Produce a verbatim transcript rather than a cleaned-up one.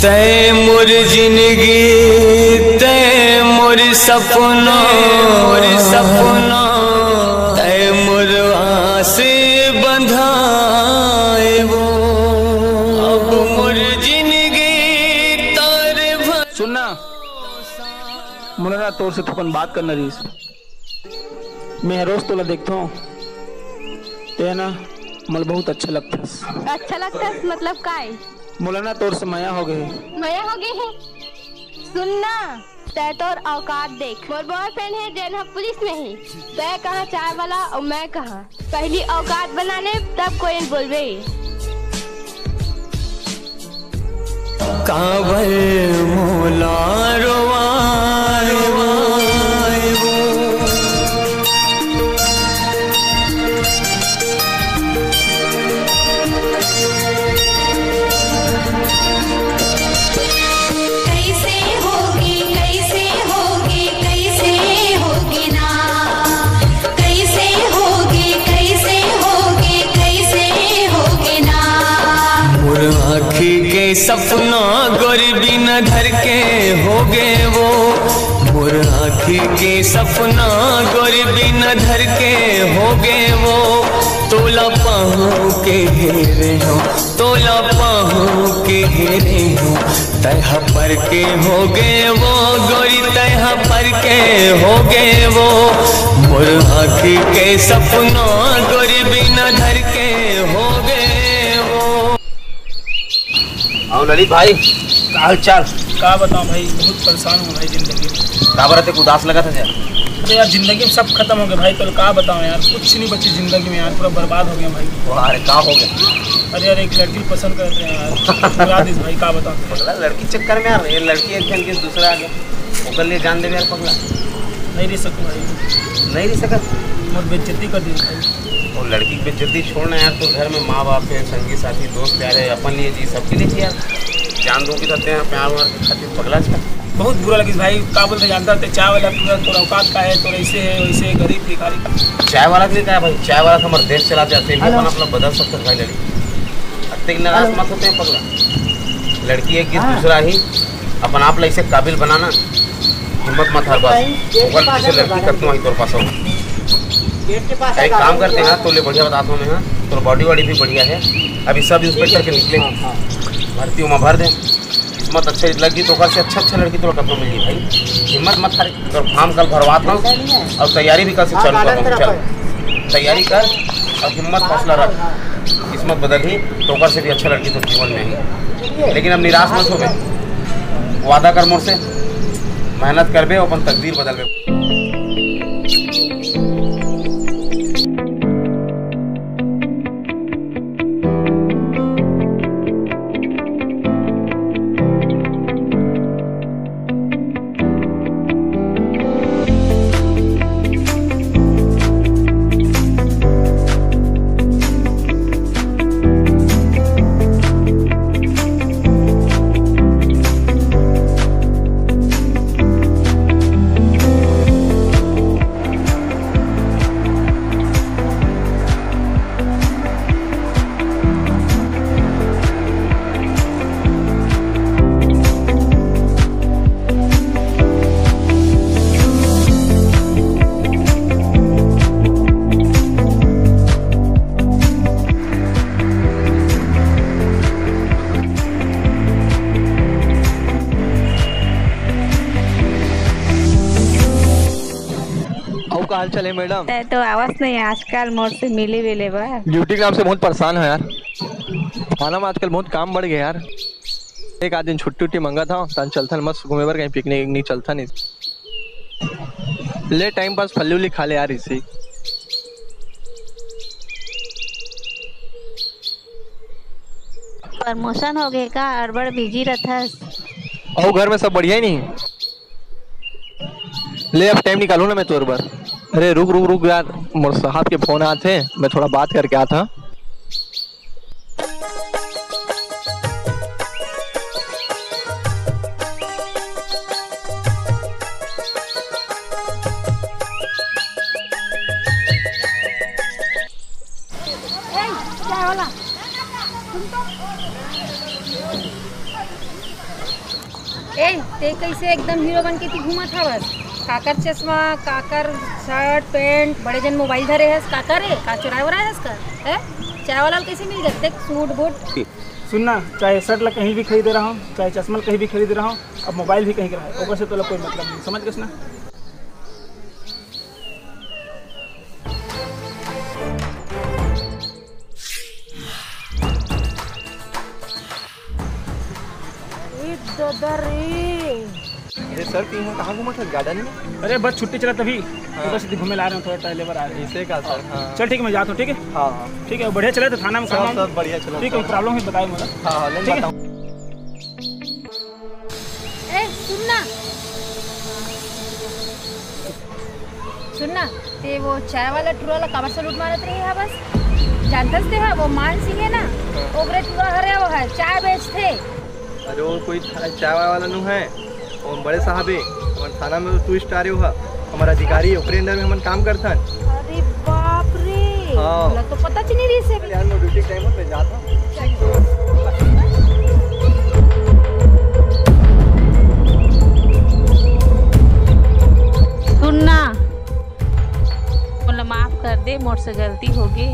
तै मोर जिनगी, तै मोर सपना, मोर सपना, तै मोर आस बंधाए वो। अब मोर जिनगी तार भर सुनना, मोला ना तोर से थोकन बात करना रहिस। मैं हर रोज तोला देखथों, ते ना मोला बहुत अच्छा लगथस। अच्छा लगथस मतलब काय? मोला ना तोर से मया हो गए। मया हो गए है? सुन ना, तै तोर औकात देख। मोर बॉयफ्रेंड है जेन ह पुलिस में ही। तै कहाँ चाय वाला और मैं कहाँ। पहली औकात बना ले, तब कोई बोलबे। काबर मोला रोवाए वो। कैसे होगी, कैसे होगी, कैसे होगी ना? कैसे होगी, कैसे होगी, कैसे होगी ना? मोर आँखी के सपना गोरी बिन धर के हो गए वो। मोर आँखी के सपना गोरी बिन धर के हो गए वो। तोला पाहूँ के घेरे हो, तोला पाहूँ के घेरे हो। तै ह पर के हो गए वो, गोरी तै ह पर के हो गए वो। मोर आँखी के सपना गोरी बिन धर के हो गए वो। आओ ललित भाई, का हाल चाल? का बताऊं भाई, बहुत परेशान हूँ भाई जिंदगी में। काबर अतेक उदास लगत हे यार? अरे यार, जिंदगी में सब खत्म हो गया भाई। तो का बताऊं यार, कुछ नहीं बची जिंदगी में यार, पूरा बर्बाद हो गया भाई। वाह रे, का हो गया? अरे यार, एक लड़की पसंद करते हैं यार, ठुकरा दिस भाई, का बताऊं? पगला, लड़की चक्कर में यार, ये लड़की एक जन के दूसरा आ गया, ओकर लिए जान देवे यार पगला। नहीं रह सकूं भाई। नहीं रह सकत? मोर बेइज्जती कर दी भाई। वो लड़की की बेइज्जती छोड़ ना यार, तो घर में माँ बाप है, संगी साथी, दोस्त यार है, अपन लिए जी, सबके लिए जी यार। जान दो कि तो प्यार व्यार के खातिर पगला छ। बहुत बुरा लगिस भाई, का बोलते जानता ते चाय वाला पूरा तोर औकात का है, तोर ऐसे है, वैसे है, गरीब भिखारी। चाय वाला के लिए का है भाई, चाय वाला तो हमारे देश चलाते हैं, फिर भी हेलो। अपन अपना बदल सकते हैं भाई लड़की। अतेक नाराज हेलो। मत होते हैं पगला, लड़की एक गीत हाँ। दूसरा ही, अपन आप ला इसे काबिल बनाना, हिम्मत मत हार बस। भाई, गेट के ओकर पास जैसे है लड़की बाहर। कतनो ही तोर पास हो। गेट के पास एक है काम बाहर। करते हैं, तोले बढ़िया बतात हूँ मैं, हाँ, तोर बॉडी वॉडी भी बढ़िया है। अभी सब इंस्पेक्टर के निकले, हाँ, हाँ। भर्ती ओमा भर दे। किस्मत अच्छा लगी तो ओकर से अच्छा अच्छा लड़की तोला कतनो मिल जाई भाई, हिम्मत मत हारे। तोर फॉर्म कल भरवात हूँ और तैयारी भी कल से हाँ, चालू कर दूँ। चल, तैयारी कर और हिम्मत हौसला रख, किस्मत बदलही तो ओकर से भी अच्छा लड़की तो जीवन में ही। लेकिन अब निराश मत होबे, वादा कर मोर से, मेहनत करबे, अपन तकदीर बदलबे। हाल चाल है मैडम? तै तो आवस नहीं आजकल मोर से मिले विले बर। ड्यूटी के नाम से बहुत परेशान है यार। थाना में आजकल बहुत काम बढ़ गया यार। एक आध दिन छुट्टी उट्टी मंगाथंव, तहन चलथन मस्त घूमे बर कहीं, पिकनिक विकनिक चलथन। ले टाइम पास फल्ली उल्ली खा ले यार इसी। प्रमोशन हो गए का? अड़बड़ बिजी रथस। अउ घर में सब बढ़िया ही नहीं? ले अब टाइम निकालूं ना मैं तोर बर। अरे रुक रुक रुक यार, मोर साहब के फोन आत हे, मैं थोड़ा बात करके आत हंव। ए, क्या होला? सुन तो। ए, ते कैसे एकदम हीरो बन के ती घूमत हवस? काकर चश्मा, काकर शर्ट, पैंट, बड़े जन मोबाइल धरे हस, काकर रे? का चुराए वराए हस का? हैं? चाय वाला ल कैसे मिल जाते सूट बूट? सुनना, चाहे शर्ट ला कहीं भी खरीदे रहा हूँ, चाहे चश्मा ला कहीं भी खरीदे रहा हूँ, अब मोबाइल भी कहीं के रहा है, ओकर से तोला कोई मतलब नहीं, समझ गए ना? ए दादा रे। अरे सर, तू यहाँ कहाँ घूमत हस, गार्डन में? अरे बस छुट्टी चला तभी, हाँ। तो बस इधर घूमे ला रहे हैं, थोड़ा टहले बर आ रहे हैं। ऐसे का सर? हाँ। चल ठीक है, मैं जाता हूँ, ठीक है? हाँ, हाँ। ठीक है, बढ़िया चला तो थाना में सब, काम वाम? सब बढ़िया चला, ठीक है, चला। प्रॉब्लम है बताए मोला। हाँ, हाँ, ले ठीक है। बताऊँ। ए, सुन ना। सुन ना, ते वो चाय वाला टुरा ला काबर से लूट मारत रहे है बस? जानतस ते हा, वो मान सिंह है ना, हाँ। ओकरे टुरा हरे वो है, चाय बेचथे। अरे वो कोई चा-, चाय वाला नु है, वो बड़े साहब है, हमारे थाना में तो टू स्टार है वो, हमारा अधिकारी है, ओकरे अंडर में हमन काम करथन। अरे बाप रे, हाँ। मोला तो पता च नहीं रही से। यार, मैं ड्यूटी टाइम होते जाता हूँ। सुनना, मोला माफ कर दे, मोर से गलती होगे।